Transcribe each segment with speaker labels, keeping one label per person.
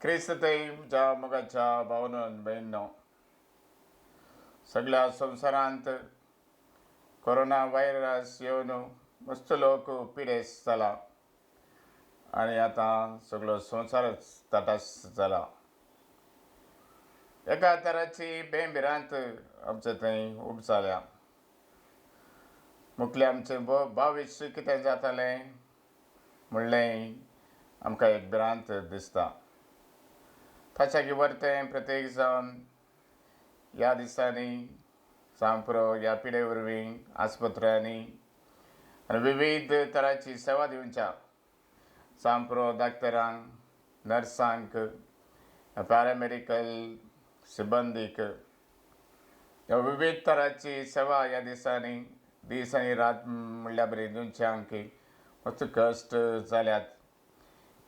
Speaker 1: क्रिस्त थंय म्हज्या मोगाच्या भावनान भयणीनो, सगळ्या संवसारांत कोरोना व्हायरस येवन मस्त लोक पिडेस्त जाला आनी आतां सगळो संवसारच तटास जाला. एका तराची बेभिरांत आमचे थंय उब जाल्या. मुखलें आमचें भविश्य कितें जातलें म्हणलें आमकां एक भिरांत दिसता. ताच्या वरतें प्रत्येक जावन ह्या दिसांनी सांपरो ह्या पिडे वरवीं आस्पत्र्यांनी आनी विविध तरांची सेवा दिवच्या सांपरो डाक्टरांक, नर्सांक, पॅरामेडिकल सिबंदीक ह्या विविध तरांची सेवा ह्या दिसांनी दीस आनी रात म्हणल्या बरी दिवच्यांक मस्त कश्ट जाल्यात.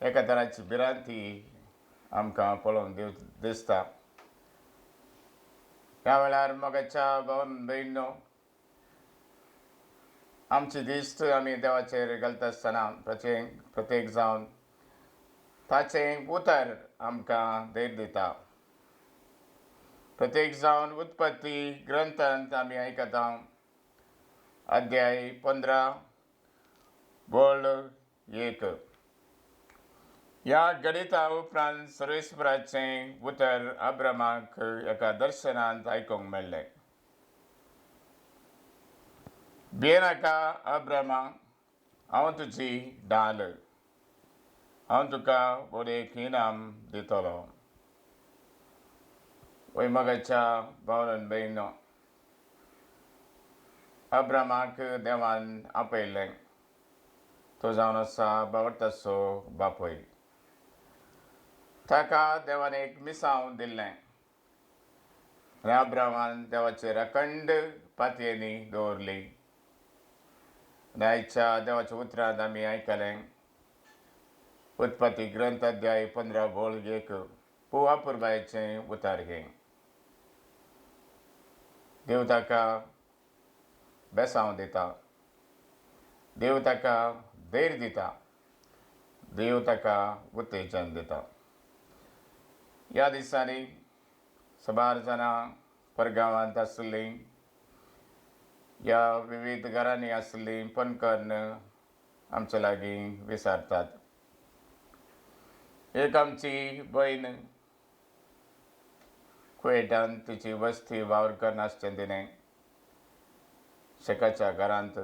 Speaker 1: एका तराची भिरांती आमकां पळोवन दिसता. ह्या वेळार मोगाच्या भावन भयणीनो, आमची दिश्ट आमी देवाचेर घालता आसतना प्रत्येक जावन ताचें उतर आमकां धैर्य दिता. प्रत्येक जावन उत्पत्ती ग्रंथांत आमी आयकता, अध्याय 15 वळ 1. ह्या गणिता उपरांत सर्वेस्पराचें उतर अब्रामाक एका दर्शनांत आयकूंक मेळ्ळें. भियेनाका अब्रामा, हांव तुजी ढाल, हांव तुका व्हड एक इनाम दितलो. वय मोगाच्या भावान भयणीनो, अब्रामाक देवान आपयलें, तो जावन आसा बावडटाचो बापूय. ताका देवान एक मिसांव दिल्लें आनी अब्रामान देवाचेर अखंड पातयेनी दवरली. आनी आयच्या देवाच्या उतरांत आमी आयकलें, उत्पत्ती ग्रंथ अध्याय 15 वळ 1, पुवा पुरबायेचें उतर हें. देव ताका बेसांव दिता, देव ताका धैर्य दिता, देव ताका उत्तेजन दिता. ह्या दिसांनी साबार जाणां परगांवांत आसलीं, ह्या विविध घरांनी आसलीं फोन करून आमचे लागीं विचारतात. एक आमची भयण कुवेटान तिची वस्ती वावर करून आसचें तिणें शेकाच्या घरांत,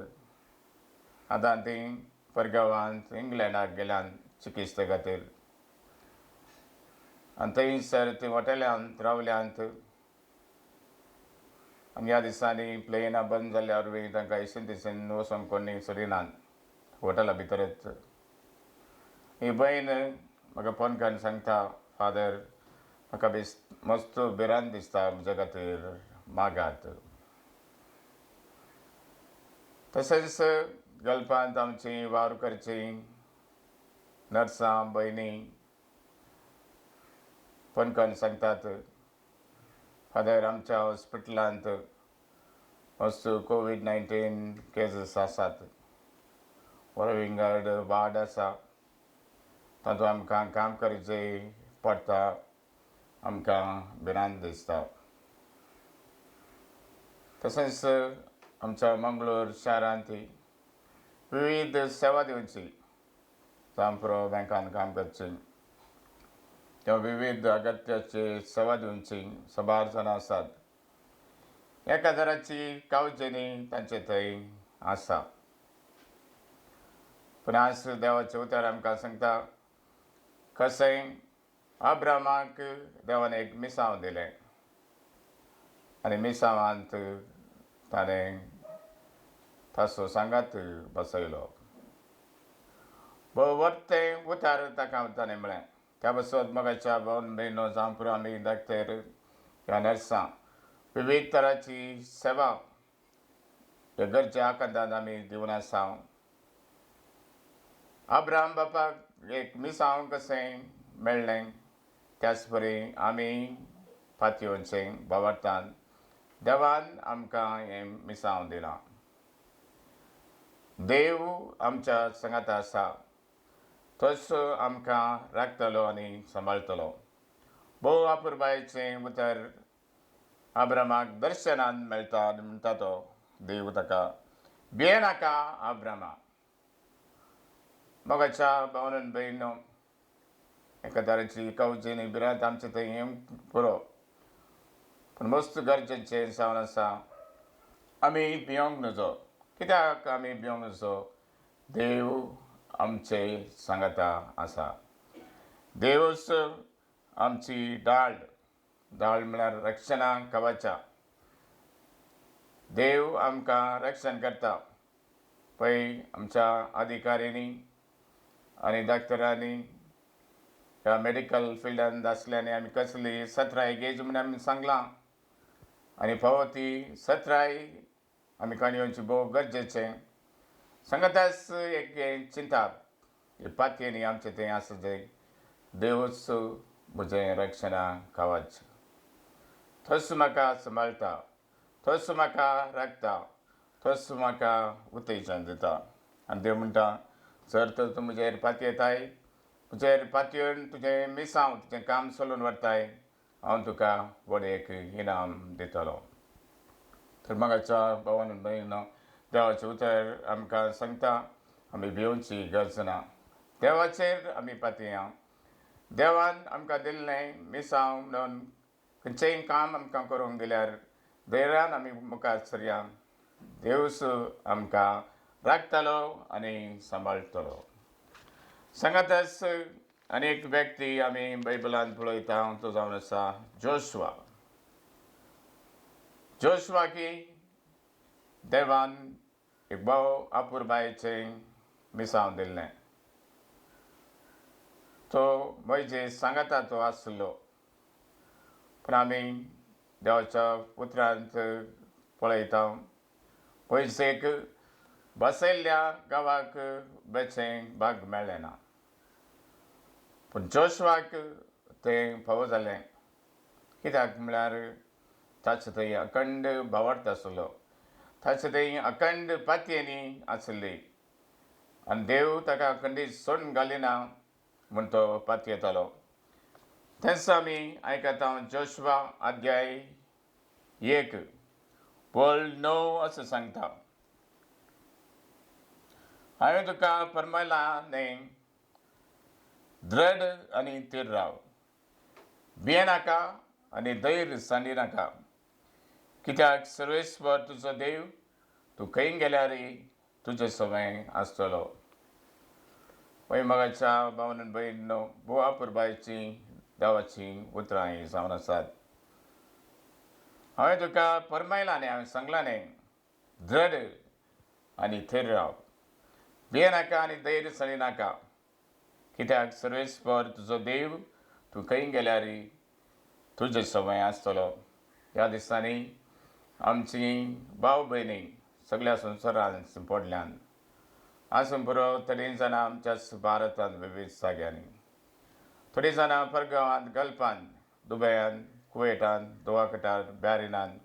Speaker 1: आतां ती परगांवांत इंग्लंडाक गेल्यान चिकित्से खातीर आनी थंयसर ती हॉटेलांत रावल्यांत. आनी ह्या दिसांनी प्लेनां बंद जाल्ल्या वरवीं तांकां इशीन तिशीन वचोंक कोणी सोडिनात हॉटेला भितरच. ही भयण म्हाका फोन करून सांगता, फादर म्हाका बेस मस्त भिरांत दिसता, म्हज्या खातीर मागात. तशेंच गल्फांत आमची वावर करची नर्सां भयणी फोन करून सांगतात, फादर आमच्या हॉस्पिटलांत मस्त कोवीड-19 केसीस आसात, व्हड विंगड वार्ड आसा, तातूंत आमकां काम करचें पडटा, आमकां भिरांत दिसता. तशेंच आमच्या मंगळूर शारांत विविध सेवा दिवची जांपरो बँकान काम करची किंवा विविध अगत्याची सेवा दिवची साबार जाणां आसात. एका तराची कावजेनी तांचे थंय आसा. पूण आज देवाचें उतर आमकां सांगता कशें अब्रामाक देवान एक मिसांव दिलें आनी मिसांवांत ताणें ताचो सांगात बसयलो. वरतें उतार ताका ताणें म्हळें. त्या पासत मोगाच्या भावन भयणो, जावं पुरो आमी डाक्टर ह्या नर्सां विविध तरांची सेवा ह्या गरजे आकांतान आमी दिवन आसा. अब्राम बापाक एक मिसांव कशें मेळ्ळें त्याच परी आमी पातयेवचें भावार्थान देवान आमकां हें मिसांव दिलां. देव आमच्या सांगाता आसा, तोच आमकां राखतलो आनी सांबाळटलो. भोव अपुरबायेचें उतर आब्रामाक दर्शनान मेळटा आनी म्हणटा तो देव ताका भियेनाका आब्रामा. मोगाच्या भावान भयणीनो, एका तरेची कवची भिरांत आमचे थंय येवंक पुरो, पूण मस्त गरजेचें जावन आसा आमी भियोंक नजो. कित्याक आमी भियोंक नजो? देव आमचे सांगाता आसा. देवूच आमची डाळ, डाळ म्हळ्यार रक्षणा कवचा. देव आमकां रक्षण करता. पळय आमच्या अधिकाऱ्यांनी आनी डॉक्टरांनी ह्या मेडिकल फिल्डान आसल्यांनी आमी कसली सत्राय घेयची म्हूण आमी सांगलां आनी फावो ती सत्राय आमी काणयेवची भोव गरजेचें. सांगाताच एक हें चिंताप पातयेनी आमचें तें आसा तें देवूच म्हजें रक्षणा कवच, तोच म्हाका सांबाळटा, तोच म्हाका राखता, तोच म्हाका उत्तेजन दिता. आनी देव म्हणटा जर तर तूं म्हजेर पातयेताय, म्हजेर पातयेवन तुजें मिसांव तुजें काम चलोवन व्हरताय, हांव तुका व्हड एक इनाम दितलो. तर मोगाच्या भावान भयणीनो, देवाचें उतर आमकां सांगता आमी भिवची गरज ना. देवाचेर आमी पातया. देवान आमकां दिल्लें मिसांव म्हणून खंयचेंय काम आमकां करूंक दिल्यार धैर्यान आमी मुखार सरया. देवूच आमकां राखतलो आनी सांबाळटलो. सांगातच आनी एक व्यक्ती आमी बायबलांत पळयता तो जावन आसा जोशवा. जोशवाकी देवान एक भोव अपुरबायेचें मिसांव दिल्लें. तो मोयजे सांगाता तो आसलो, पूण आमी देवाच्या उतरांत पळयता मोयजेक बसयल्ल्या गांवाक बेचें भाग मेळ्ळें ना, पूण जोशवाक तें फावो जालें. कित्याक म्हळ्यार ताचे थंय अखंड भावार्थ आसलो, ताचे थंय अखंड पातयेनी आसली आनी देव ताका अखंडीत सोडून घालिना म्हूण तो पातयेतालो. तेंच आमी आयकता जोशवा अध्याय 1 वळ 9 अशें सांगता, हांवें तुका फर्मायलां न्हय, दृढ आनी थीर राव, भियेनाका आनी धैर्य सांडिनाका, कित्याक सर्वेस्वर तुजो देव तूं खंय गेल्यारय तुजे सवंय आसतलो. पळय मोगाच्या भावान भयणीनो, भोव अपुरबायेचीं देवाचीं उतरां हीं जावन आसात. हांवें तुका फर्मायलां न्हय, हांवें सांगलां न्हय, दृढ आनी थीर राव, भियेनाका आनी धैर्य सांडिनाका, कित्याक सर्वेस्पर तुजो देव तूं खंय गेल्यारय तुजे सवंय आसतलो. ह्या दिसांनी आमची भाव भयणी सगळ्या संवसारांत पडल्यान आसूं पुरो. थोडीं जाणां आमच्याच भारतांत विवीध जाग्यांनी, थोडीं जाणां परगांवांत, गल्फांत, दुबयांत, कुवेटांत, दोहा, बॅरिनांत,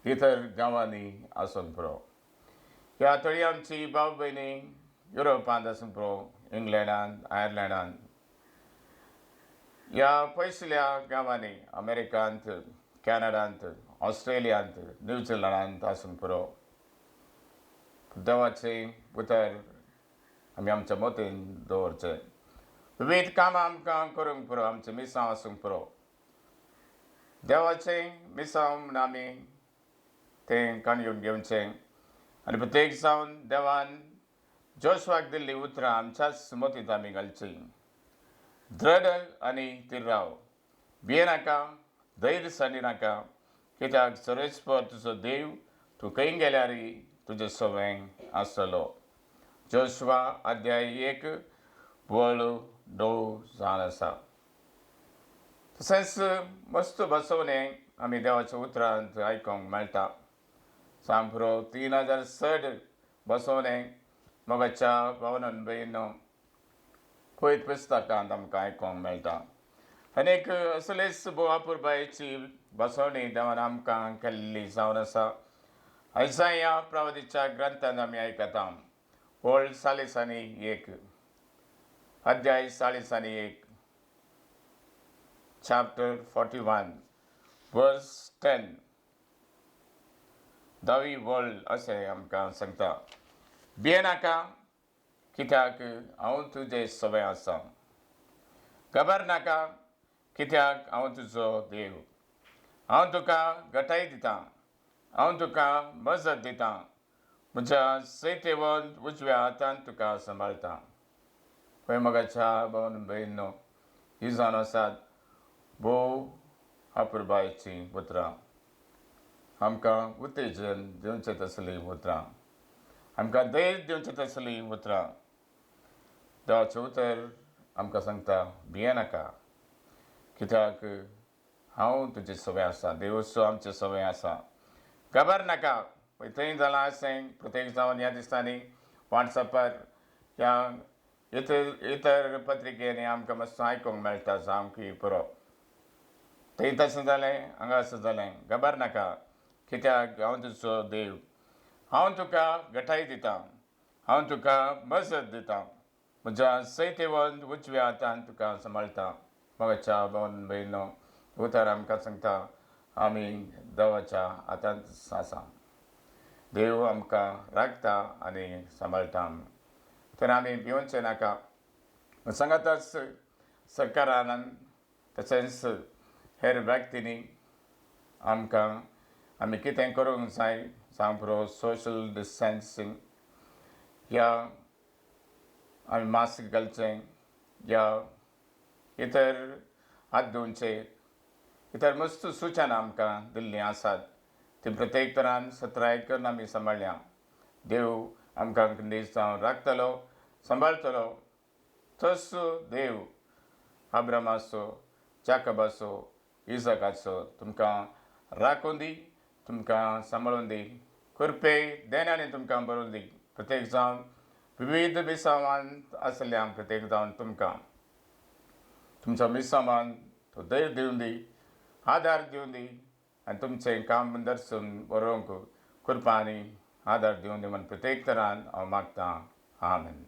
Speaker 1: इतर गांवांनी आसूंक पुरो. ह्या थोडी आमची भाव भयणी युरोपांत आसूंक पुरो, इंग्लंडांत, आयर्लंडांत, ह्या पयसुल्या गांवांनी, अमेरिकांत, कॅनडांत, ऑस्ट्रेलियांत, न्यूझिलंडांत आसूंक पुरो. देवाचें उतर आमी आमच्या मतीन दवरचें. विवीध कामां आमकां करूंक पुरो, आमचें मिसांव आसूंक पुरो. देवाचें मिसांव म्हूण आमी तें काणयेवन घेवचें आनी प्रत्येक जावन देवान जोशवाक दिल्लीं उतरां आमच्याच मतींत आमी घालचीं. दृढ आनी थीर राव, भियेनाका, धैर्य सांडिनाका, कित्याक सर्वेस्पर तुजो देव तूं खंय गेल्यारय तुजे सवंय आसतलो. जोशवा अध्याय 1 वळ 9 जावन आसा. तशेंच मस्त बसवणें आमी देवाच्या उतरांत आयकूंक मेळटा. सांग पुरो 3000 चड बसवणें मोगाच्या भावनान भयणीनो पयत पुस्तकांत आमकां आयकूंक मेळटा. आनीक असलेच भोव अपुरबायेची बसवणी देवान आमकां केल्ली जावन आसा. आयजाया प्रवादीच्या ग्रंथान आमी आयकता वळ 41 अध्याय 41. Chapter 41 verse 10, धावी वळ अशें आमकां सांगता, भियेनाका, कित्याक हांव तुजे सवय आसा. खबर नाका, कित्याक हांव तुजो देव. हांव तुका घटाय दितां, हांव तुका मजत दितां, म्हज्या सैतेवंत उजव्या हातान तुका सांबाळटा. पळय मोगाच्या भावन भयणीनो, ही जावन आसात भोव अपुरबायेचीं उतरां, आमकां उत्तेजन दिवचें तसलीं उतरां, आमकां धैर्य दिवचें तसलीं उतरां. देवाचें उतर आमकां सांगता, भियेनाका, कित्याक हांव तुजे सवय आसा. देवसो आमचे सवय आसा. खबर नाका. पळय थंय जालां अशें, प्रत्येक जावन ह्या दिसांनी वॉट्सॅपार ह्या इतर इतर पत्रिकेनी आमकां मातसो आयकूंक मेळटा, सामकी पुरो, थंय तशें जालें, हांगा अशें जालें. खबर नाका, कित्याक हांव तुजो देव. हांव तुका घटाय दितां, हांव तुका मजत दितां, म्हज्या सैतेवंत उजव्या हातान तुका सांबाळटा. मोगाच्या भावन भयणीनो, उतर आमकां सांगता, आमी देवाच्या हातांत आसा. देव आमकां राखता आनी सांबाळटा, तर आमी भिवचें नाका. सांगाताच सरकारान तशेंच हेर व्यक्तींनी आमकां आमी कितें करूंक जाय, जावं पुरो सोशल डिस्टन्सींग या आमी मास्क घालचें या इतर हात धुवचे, इतर मस्त सुचना आमकां दिल्लीं आसात, ती प्रत्येक तरान सत्राय करून आमी सांबाळया. देव आमकां नीज जावन राखतलो, सांबाळटलो. तस देव अब्रामाचो, जाकबाचो, इजकाचो तुमकां राखून दी, तुमकां सांबाळून दी, कृपे देण्यानी तुमकां बरोवन दी. प्रत्येक जावन विविध मिसांवान आसल्या प्रत्येक जावन तुमकां तुमच्या मिसांवान तो धैर्य दिवन दी, आदार दिवन दी आनी तुमचें काम दर्शन बरोवंक कृपा आनी आदार दिवन दी म्हण प्रत्येक तरान हांव मागतां. आमेन.